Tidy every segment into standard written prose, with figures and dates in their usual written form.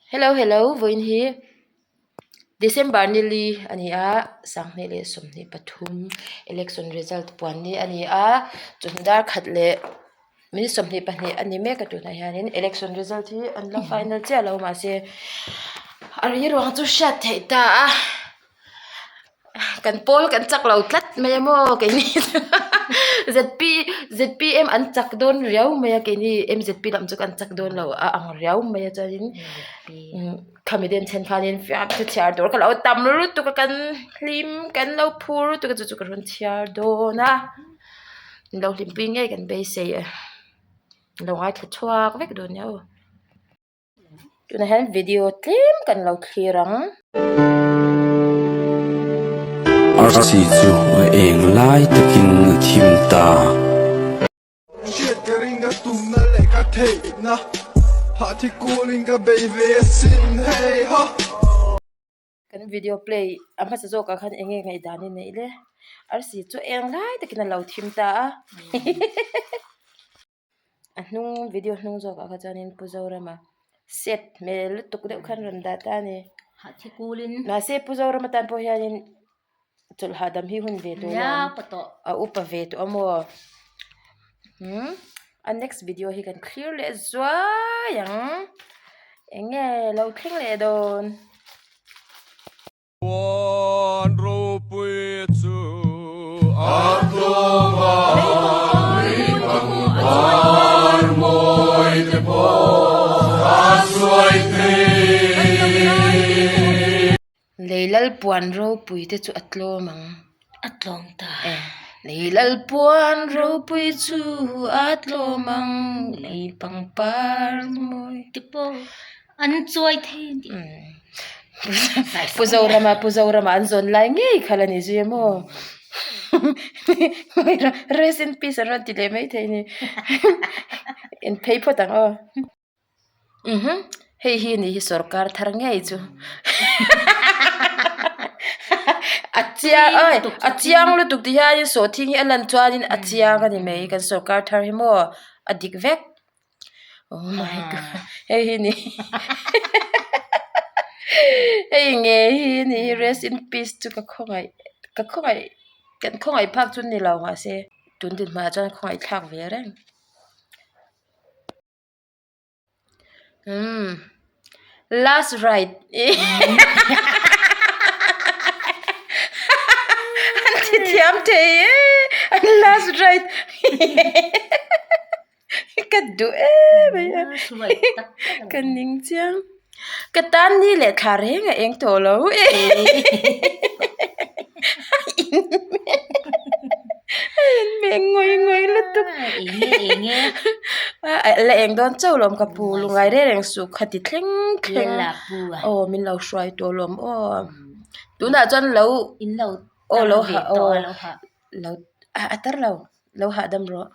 Hello hello vawiin hi December ni li a ni a sanghnih leh 23 election result puan ni a ni a chawhnu dar khat leh minute 22 a ni mek a tunah hianin election result hi an la final chiah lo mahse a ri ruang chu hriat theih ta a. Kan pawl kan chak lo tlat mai a maw keini zp zpm an chak dawn riau mai a keini mzp lam chu kan chak dawn lo a ang riau mai a chuanin khami den chhen khanin fiamthu chhiar tur ka lo tam lutuk a kan hlim kan lo phur lutuk a chu chu ka rawn chhiar dawn a lo hlimpui ngei kan beisei a lo ngaithla chhuak vek dawn nia aw. Tunah hian video tlem kan lo thlir ang. Arsi chu a eng lai takin a thim ta. Hriat ka ring ka tumna leh ka theihna Hah thi kulin ka bei ve asin hei ha. Kan video play a hmasa zawkah khan eng nge ngaihdan i neih le? Arsi chu eng lai takin a lo thim ta a. A hnung video hnung zawk ah kha chuanin Pu Zorama set hmel lutuk deuh khan rawn dah ta a ni mahse Pu Zorama tan pawh hianin chawlh hahdam hi hun ve tawh lo a upa ve tawh a maw umm a next video hi kan thlir leh zuai ang eng nge lo thleng leh dawn. Puan ropui chu a tlawm a, lei pangpar mawi te pawh a chuai thei. Lei lal puan ropui te chu a tlawm ang. A tlawm ta. Lei lal puan ropui chu a tlawm ang, lei pangpar mawi te pawh An chuai thei a ni. Pu Zorama Pu Zorama an zawn lai ngei kha la ni zui a maw Rest in peace an rawn ti leh mai thei a ni in phei phawt ang aw mhm hei hi ni hi sorkar thar ngei chu a chiang oi a chiang lutuk ti hianin sawhthing hi a lan chuanin a chiang a ni mai kan sorkar thar hi maw a dik vek. Oh my god hei hi ni hei nge hi ni rest in peace chu ka khawngaih ka khawngaih kan khawngaih phak chu ni lo mahse tun dinhmunah chuan khawngaih thlak ve reng umm last ride an ti thiam thei e an last ride Ka duh em mai a ka ning chiang ka tan ni leh thla reng a eng tawh lo e a inhmeh ngawih ngawih lutuk a la eng dawn chauh lawm ka pu lungngai reng reng suh kha ti thleng thleng aw min lo hruai tawh lawm aw tunah chuan lo aw lo hah aw lo a tar lo. Lo hahdam rawh.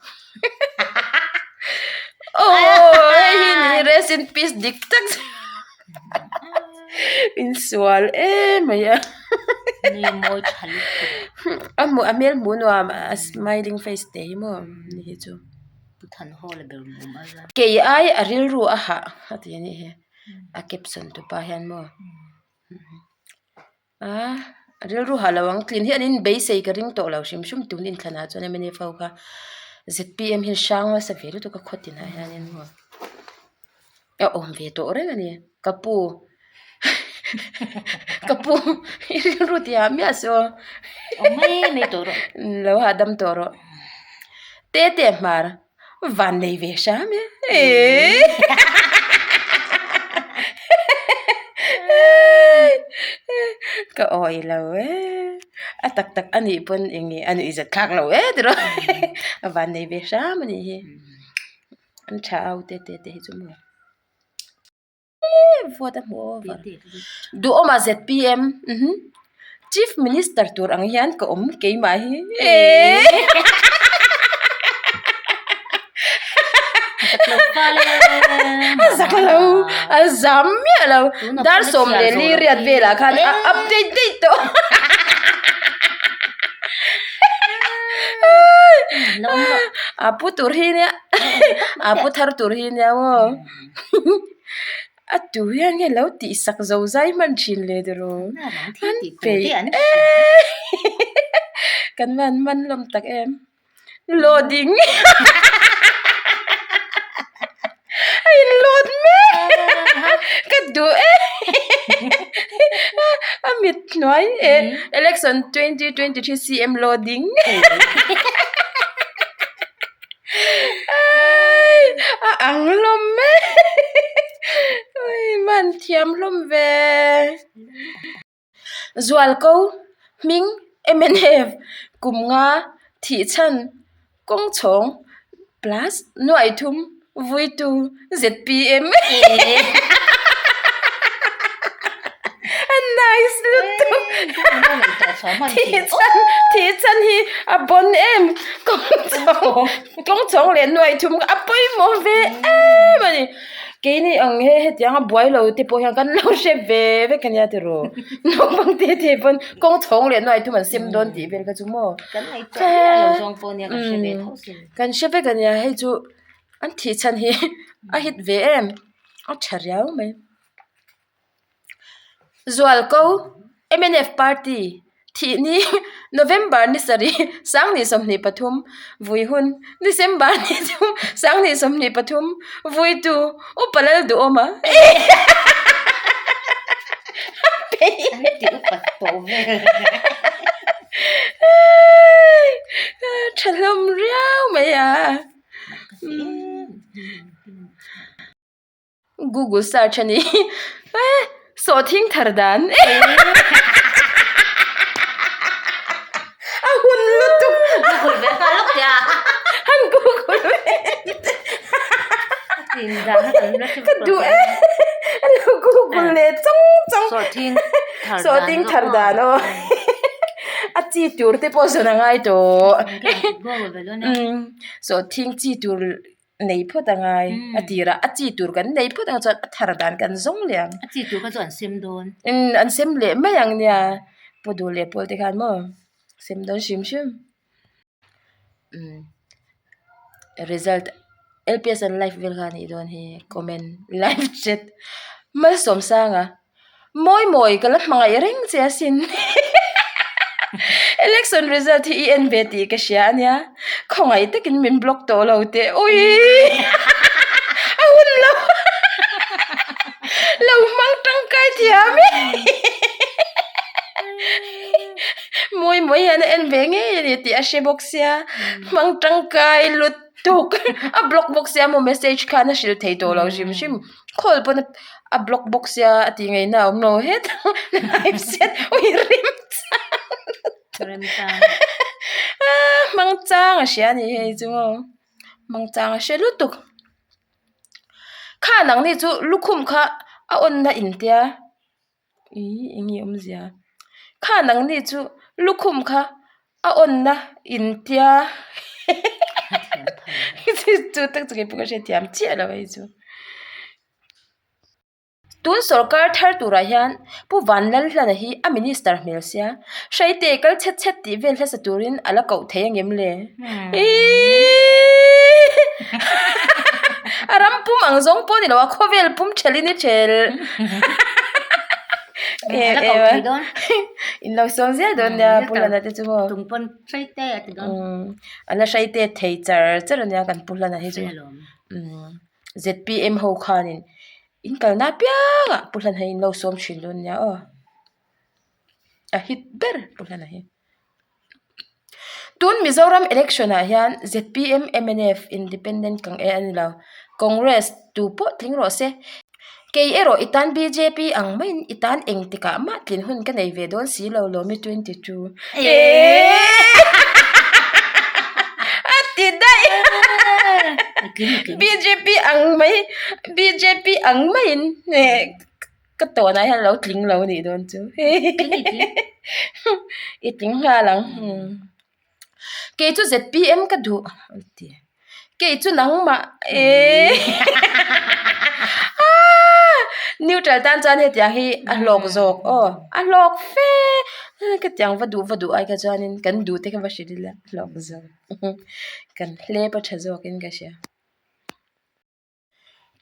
Aw hei hi ni rest in peace dik tak chu insual em mai a. Nui mawi tha lutuk. A hmuh a hmel hmuh nuam a smiling face te hi maw ni hi chu. Pu Thanhawla ber mum a zan. Kei ai a rilru a hah a ti a nih hi a caption tupa hian maw. A rilru ha lo ang tlin hi an inbeisei ka ring tawh lo hrim hrim tun inthlanah chuan mnf ho kha zpm hian hrang nasa ve lutuk a khaw tinah hianin maw a awm ve tawh reng a ni ka pu ka pu i rilru tih ah miah saw awm mai mai tawh rawh lo hahdam tawh rawh te te hmar. Van nei ve hram e. Ka awi lo e. A tak tak a nih pawn eng nge a nuih zat thlak lo e tiraw. A van nei ve hram a nih hi. An tha au te te te hi chu maw. Vote a hmu over. Duhawma zpm mhm Chief Minister tur ang hian ka awm keimah hi A zak lo a zam miah lo dar sawm leh li riat velah khan a update daih tawh a pu tur hi nia a pu thar tur hi nia maw. A tu hian nge lo tih sak zo zai hman thin le tiraw? An peih em! Kan van man lawm tak em? Loading A in load mek! Ka duh e! A mit hnuai e Election 2023 CM loading A ang hlawm mek! Man thiam hlawm ve! Zualko hming mnf kum nga thih chhan kawng chhawng plus nuaih thum vuitu zpm a nice lutuk thih chhan thih chhan hi a bon em kawng chhawng kawng chhawng leh nuaih thum a pawimawh ve em a ni. Keini ang he hetiang a buai lo te pawh hian kan lo hre ve vek a nia tiraw naupang te te pawn kawng chhawng leh nuai thum an sem dawn tih vel kha chu maw Kan ngaihtuah miah lo zawng pawh nia kan hre ve tho sin. Kan hre vek a nia hei chu an thih chhan hi a hit ve em a tha riau mai. Zualko mnf party thih ni November ni sarih 2023 vui hun December ni thum 2023 vui tu Upa Lalduhawma tha hlawm riau mai a. Google search a ni eh sawhthing thar dan a hun lutuk Google ve nghal lawk tia han Google ve ka duh e a lo Google leh chawng chawng sawhthing thar dan sawhthing thar dan aw a chi tur te pawh zawn a ngai tawh sawhthing chi tur. nei phawt a ngai a tirah a chi tur kan nei phawt ang chuan a thar dan kan zawng leh ang a chi tur kha chu an sem dawn umm an sem leh mai ang nia paw duh leh pawl te khan maw sem dawn hrim hrim umm result L P S an live vel kha a nih dawn hi comment live chat Malsawmsanga mawi mawi ka la hmangaih reng che asin election result hi i en ve tih ka hria ania khawngaih takin min block tawh lo teh ui a hun lo lo hmang tangkai thiam e mawi mawi hian a en ve ngei a ni tih a hre bawk sia hmang tangkai lut tuk a block bawk sia maw message khan a hrilh thei tawh lo hrim hrim call pawn a block bawk sia a tih ngaihna a awm lo heta live chat ui rem chang hmang chang a hria a ni hei chu maw hmang chang a hre lutuk kha nangni chu lukhum kha a on na in tia. Ih eng nge awmzia kha nangni chu lukhum kha a awnna in tia chu tak chu keipawh ka hrethiam chiah lo hei chu tun sawrkar thar turah hian pu Vanlalhlana hi a minister hmel sia hreite kal chhet chhet tih vel hlasa turin a la koh thei angem le ihh a ram pum ang zawng pawh a ni lo a khawvel pum thelh in i thelh a la koh thei dawn in lo sawm zel dawn nia pu Hlana te chu maw tum pawn hreite a ti dawn a la hreite thei char char a nia kan pu Hlana hi chu Z P M ho khanin in kalna apiangah pu Hlana hi in lo sawm thin dawn nia aw a hit ber pu Hlana hi. Tun Mizoram election ah hian zpm, mnf, independent kang e a ni lo. Congress tu pawh tling rawh se. Kei erawh i tan bjp ang maiin i tan eng tikah mah tlin hun ka nei ve dawn si lo lawmi 22. Eeeee a ti daih bjp ang mai bjp ang maiin Ka tawnah hian lo tling lo nih dawn chu i tling nghal ang kei chu Z P M ka duh a ti kei chu nangmah eee neutral tan chuan hetiang hi a hlawk zawk aw a hlawk fe khatiang va duh va duh ai kha chuanin kan duh te kha va hrilh ila a hlawk zawk kan hlep a tha zawkin ka hria.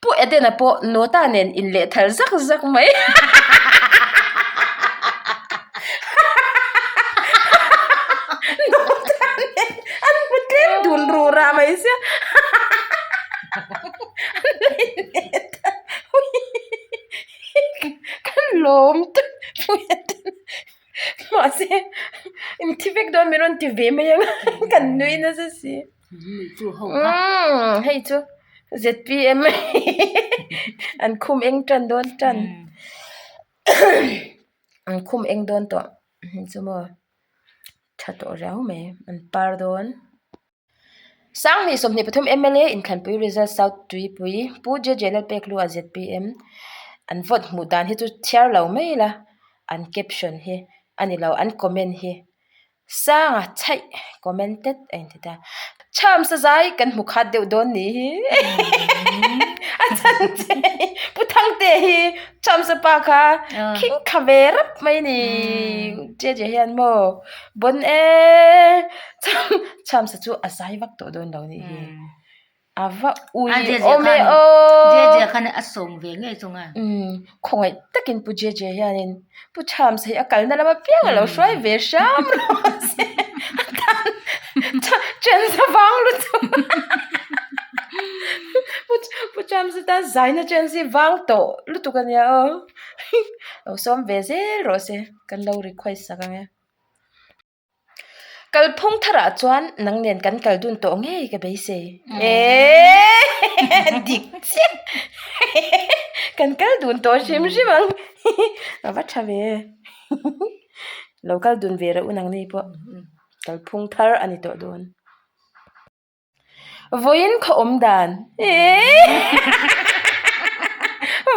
Pu Edena pawh Nota nen inlehthal zak zak mai. Nota nen an hmu tlem dun ru rah mai sia. An la inlehthal Ka lawm tawp Pu Edena. Mahse inthi vek dawn min rawn ti ve mai ang kan nui nasa si. Umm hei chu zpm an khum eng tan dawn tan an khum eng dawn tawh chu maw tha tawh riau mai an par dawn. Sanghnih 23 mla inthlanpui result South Tuipui Pu JJ Lalpekhlua zpm an vote hmuh dan hi chu chhiar lo mai ila an caption hi a ni lo an comment hi. Sanga chhaih commented a inti ta. Chham sazai kan hmu khat deuh dawn ni hi. A chhan che Pu Thangte hi Chham sapa kha khing kha ve rap mai ni. Che che hian maw bon e Chham Chham sa chu a zai vak tawh dawn lo ni hi. A va ui awm e aw. Jeje khan a sawm ve ngei chung a. Umm khawngaih takin Pu Jeje hianin Pu Chhams hi a kalna lama piang a lo hruai ve hram rawh se. A tan chance a vang lutuk. Pu Chhams hi tan zaina chance hi vang tawh lutuk a nia aw. Lo sawm ve zel rawh se kan lo request sak ang e. Kalphung tharah chuan nang nen kan kal dun tawh ngei ka beisei. Eeeeee dik chiah kan kal dun tawh hrim hrim ang a va tha ve lo kal dun ve reuh nang ni pawh kalphung thar a ni tawh dawn. Vawiin khaw awm dan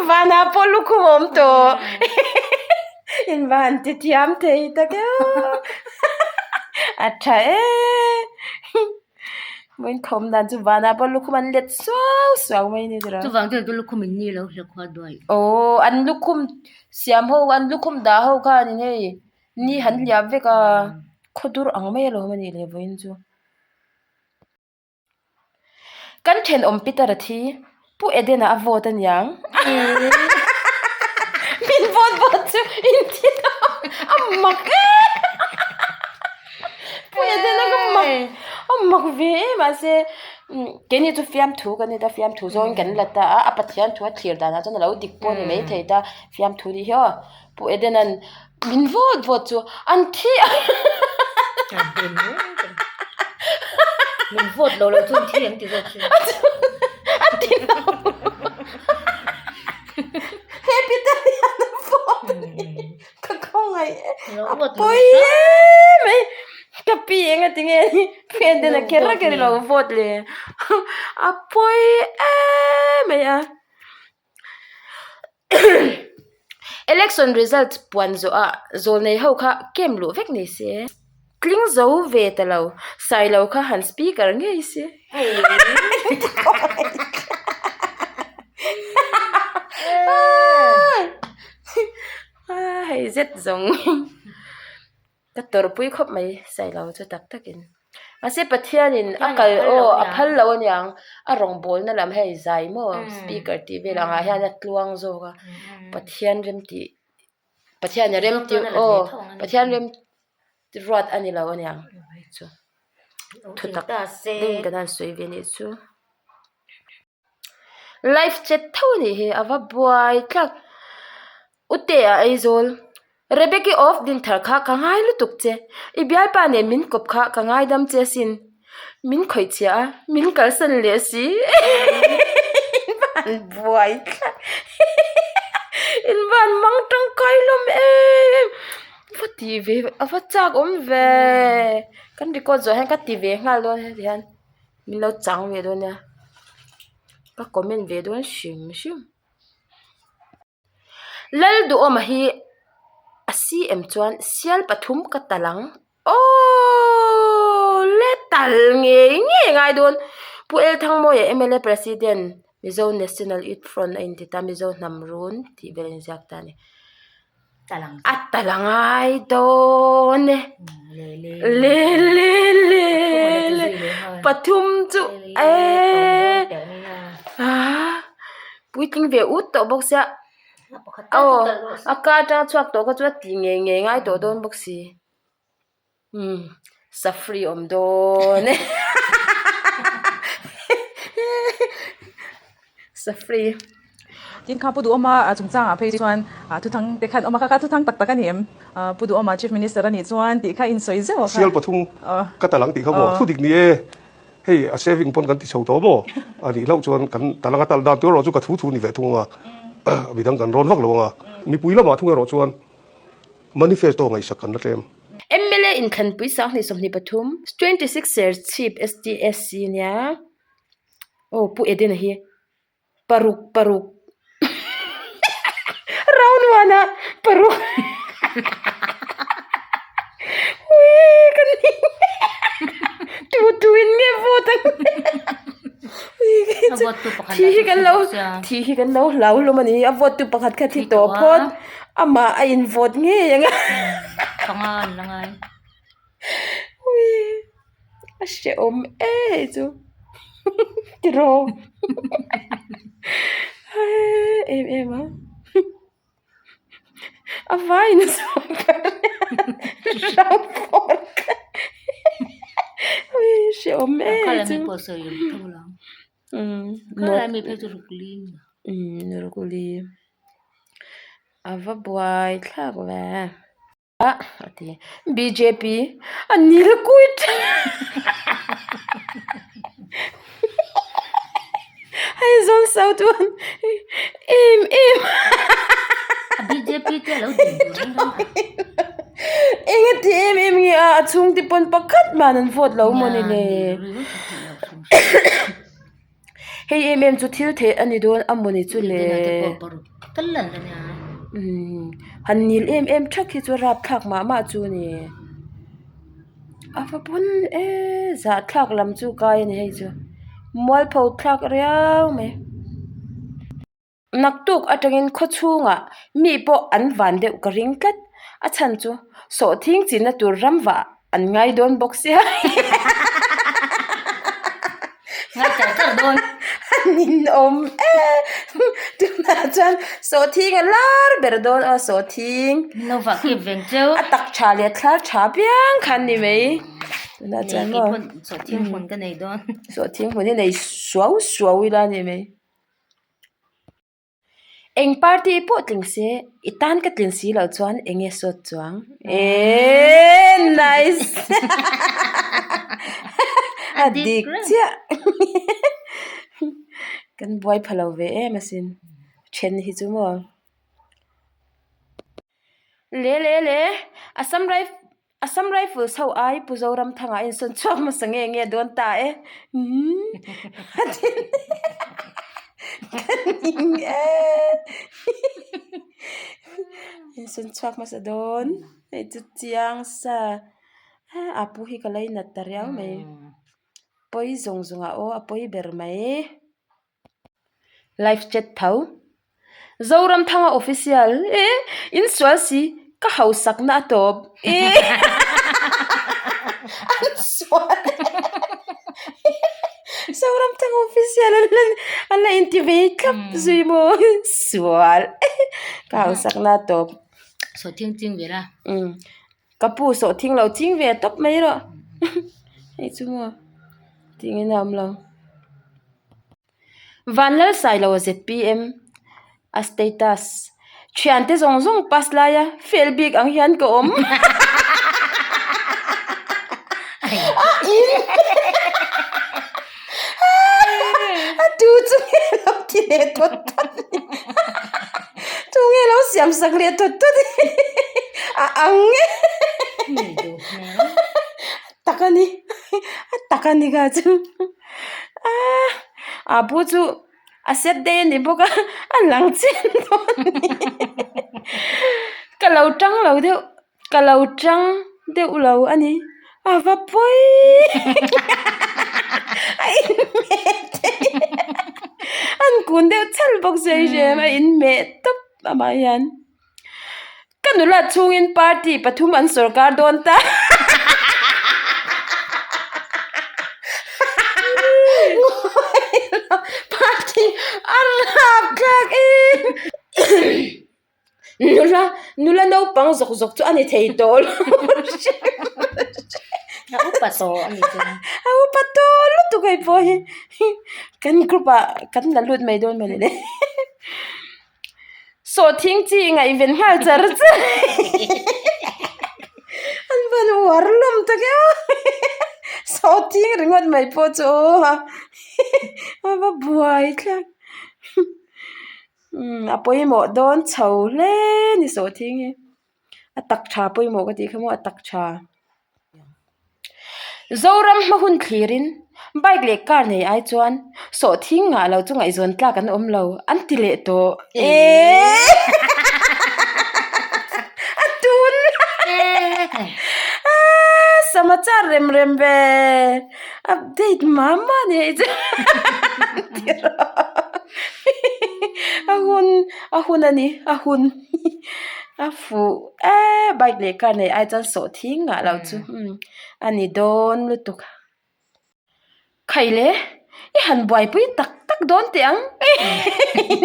Vanah pawh lukhum a awm tawh In van ti thiam thei tak e a tha e Vawiin khaw awm dan chu vanah pawh lukhum an let suau suau mai a ni tiraw. Chuvang chuan lukhum in ni lo hle khua duai. Aw an lukhum siam ho an lukhum dah ho khanin hei ni han hliah vek a khawdur ang mai alawm a nih leh vawiin chu. Kan thenawm Peter a thi, Pu Edena a vote aniang. Min vote vote chu inti a mak em Pu Edena ka mak a mak ve em mahse keini chu fiamthu kan ni ta fiamthu zawngin kan la ta a, a Pathian thu a thlir danah chuan a lo dik pawh a ni maithei ta fiamthu nih hi aw. Pu Edena'n min vawt vawt chu an thi a. Min vawt lo lo chu an thi ang ti zawk chu. A ti lo. He Peter hian a vawt a ni. Ka khawngaih e. A pawi em mai. Ka pi eng a ti nge ni. Pu Edena kher a kher i lo vawt le. A pawi em mai a. Election result puan zawhah zawlnei ho kha camp luh vek ni se. Tling zo ve ta lo, Sailo kha han speaker ngei se. Hei zet zawng. Ka tawrhpui khawp mai Sailo chu tak takin. Mahse Pathianin a kal aw a phal lo aniang a rawngbawlna lam hei zai maw speaker tih vel angah hian a tluang zawk a Pathian rem tih Pathian a rem tih aw Pathian rem ruat a ni lo aniang chu thutak deuhin kan han sawi ve anih chu. Live chat tho a nih hi a va buai tlak Ute a Aizawl Rebecca of Dinthar kha ka ngai lutuk che i bialpa nen min kawp kha ka ngaidam che asin min khawih chhia a min kalsan leh si in van buai tlak in van mang tangkai hlawm em va ti ve a va chak awm ve kan record zawh hian ka ti ve nghal dawn heti hian. Min lo chang ve dawn nia ka comment ve dawn hrim hrim Lalduhawma hi a CM chuan sial pathum ka tal ang aww le tal ngei ngei ngai dawn Pu Elthangmawia mla President Mizo National Youth Front a inti ta Mizo hnam run tih vel a inziak ta a ni. A tal a ngai dawn e le le le le pathum chu eee ah. Puitling ve ut tawh bawk sia aw a ka atanga chhuak tawh kha chu a ti ngei ngei ngai tawh dawn bawk si umm safri awm dawn e safri. Tin kha Pu Duhawma chungchangah phei chuan thuthang te khan awm a, kha kha thuthang tak tak a ni em? Pu Duhawma Chief Minister a nih chuan tih kha insawi zeuh a kha. Sial pathum ka tal ang tih kha maw thu dik ni e. Hei a saving pawn kan ti chho tawh maw? A nih hlauh chuan kan tal anga tal dan tur erawh chu ka thu thu ni ve thung anga midang kan rawn vak lo anga mipui lamah thung erawh chuan manifesto ngaihsak kan la tlem. Mla inthlanpui sanghnih 23, 26 Serchhip STSC nia aw Pu Edena hi Paruk paruk round one ah paruk ui ka ni tu tu in nge vote ang thi hi kan lo thi hi kan lo hlau hlawm a ni a vote tu pakhat kha thi tawh phawt amah a in vote ngei ang a ui. A hrehawm e hei chu tiraw em em a a vaiin a sawi ka ring hrang fawr ui hrehawm e hei chu umm rukli a va buai thlak ve. A a ti bjp a nil kuit Aizawl south one em em eng a ti em em nge a a chhungte pawn pakhat man an vote lo mawni le hei em em chu thil theih a ni dawn a mawni chu le umm han nil em em thak hi chu rapthlak mah mah chu a ni a va pawn e zahthlak lam chu kai a ni hei chu mualpho thlak riau mai. Naktuk atangin khaw chhungah mi pawh an van deuh ka ring tlat. A chhan chu sawhthing chinna tur ram vah an ngai dawn bawk sia. Ngai char char dawn. A ninawm e. Tunah chuan sawhthing a lar ber dawn aw sawhthing. Min lo vah kep veng cheu. A tak tha leh thlar tha piang khan ni mai. Tunah chuan maw. Sawhthing hmun ka nei dawn. Sawhthing hmun hi nei suau suau ila ni mai. Eng party pawh tling se i tan ka tlin si loh chuan eng nge sawt chuang eee nice a dik chiah kan buai pha lo ve em asin then hi chu maw le le le Assam rifle Assam Rifles ho ai Pu Zoramthanga a insawn chhuak hmasa nge nge dawn ta e umm a ti ka ning e insawn chhuak hmasa dawn hei chu chiang sa a pu hi ka lainat ta riau mai pawi zawng zawng ah aw a pawi ber mai. Live chat tho. Zoramthanga official e in sual si ka hausak na a tawp e an sual Zoramthanga official an la an la inti ve thlap zui maw sual ka hausak na a tawp. Sawhthing ching ve la. Umm ka pu sawhthing lo ching ve tawp mai rawh hei chu maw tingin a awm lo. Vanlalsailo zpm a status thiante zawng zawng pass laia fel bik ang hian ka awm a in a tu chu nge lo ti leh thawt thawt ni tu nge lo siam sak leh thawt thawt ni a ang e tak a ni a tak a ni kha chu. Aaa a pu chu a set daih a ni bawk a a lang chian dawn a ni ka lo tang lo deuh ka lo tang deuh lo a ni a va pawi a inhmeh thei an kun deuh chal bawk sia i hria em a inhmeh tawp amah hian. Ka nula chhungin party pathum an sawrkar dawn ta. Party. thi a rap thlak e nula nula naupang zawk zawk chu a ni thei tawh lo A upa tawh a ni chu. A upa tawh lutuk hei pawh hi kan group ah kan la lut mai dawn mawni le. Sawhthing chi ngaihven nghal char char an van uar lawm tak e aw sawhthing ringawt mai pawh chu aw a va buai thlak umm a pawimawh dawn chho hle ni sawhthing hi a tak tha pawimawh ka tih kha maw a tak tha. Zoram hma hun thlirin bike leh car nei ai chuan sawhthing ngah lo chu ngaihzawn tlak an awm lo an ti leh tawh eee a tun aaa samachar rem rem ve update mah mah a ni hei chu a hun a hun a ni a hun. A fuh e bike leh car nei ai chuan sawh thing ngah lo chu a ni dawn lutuk. Khaile i han buaipui tak tak dawn teh ang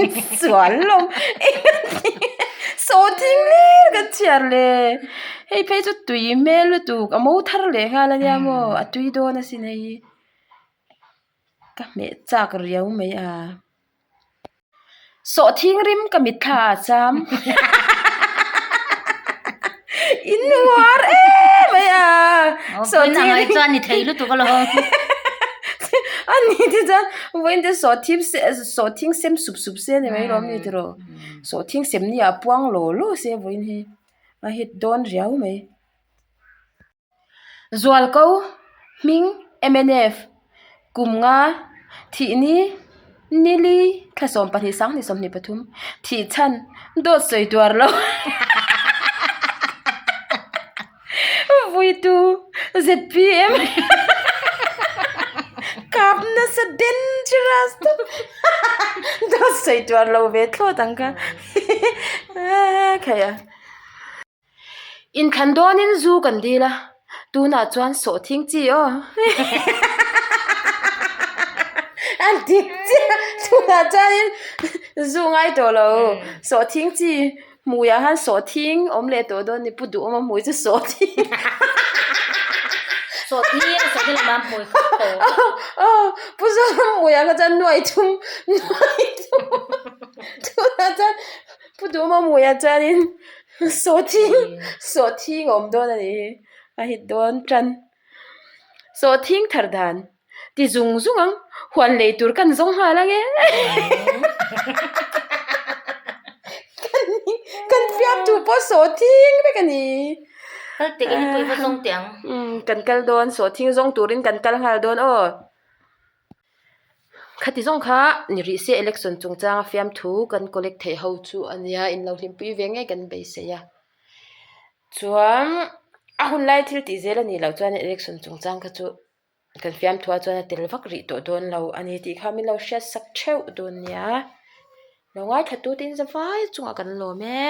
insual lawm sawh thing lir ka chhiar le hei phei chu tui hmel lutuk a mo thar leh nghal ania maw a tui dawn asin hei hi ka hmeh chak riau mai a. Sawhthing rim ka mitthla ah cham in uar em mai a sawhthing rim chuan ni thei lutuk alawm a ni te chuan vawiin te sawhthing se sawhthing sem sup sup se a ni mai lawm ni tiraw sawhthing sem ni ah puang law law se vawiin hi a hit dawn riau mai. Zualko, hming, mnf, kum nga, thihni, nili, thla 12 sanghnih 23, thih chhan, dawt sawi tuar lo Vuitu, zpm, kap nasa dangerous tak dawt sawi tuar lo ve thlawt ang kha khaih a. Inthlan dawnin zu kan dil a, tunah chuan sawhthing chi aw. A dik chiah, tunah chuanin zu ngai tawh lo, sawhthing chi hmuiah khan sawhthing awm leh tawh dawn a ni, Pu Duhawma hmui chu sawhthing. Sawhthing a sawhthing lamah hmui khat tawh. Aw, Pu Zoram hmuiah kha chuan nuai thum, nuai thum. Tunah chuan Pu Duhawma hmuiah chuanin Sawhthing sawhthing a awm dawn a nih hi a hit dawn tan sawhthing thar dan ti zung zung ang huan lei tur kan zawng nghal ang e kan fiam tu pawh sawhthing vek a ni kal teh in pawh i va zawng teh ang kan kal dawn sawhthing zawng turin kan kal nghal dawn aw. Khati zawng kha ni rih se election chungchanga fiamthu kan collect theih ho chu a nia in lo hlimpui ve ngei kan beisei a. Chuan a hun lai thil tih zel a nih loh chuan election chungchang kha chu kan fiamthu ah chuan a tel vak rih tawh dawn lo a ni tih kha min lo hriat sak theuh dawn nia. Lo ngaithla tu te in zavai chungah kan lawm e.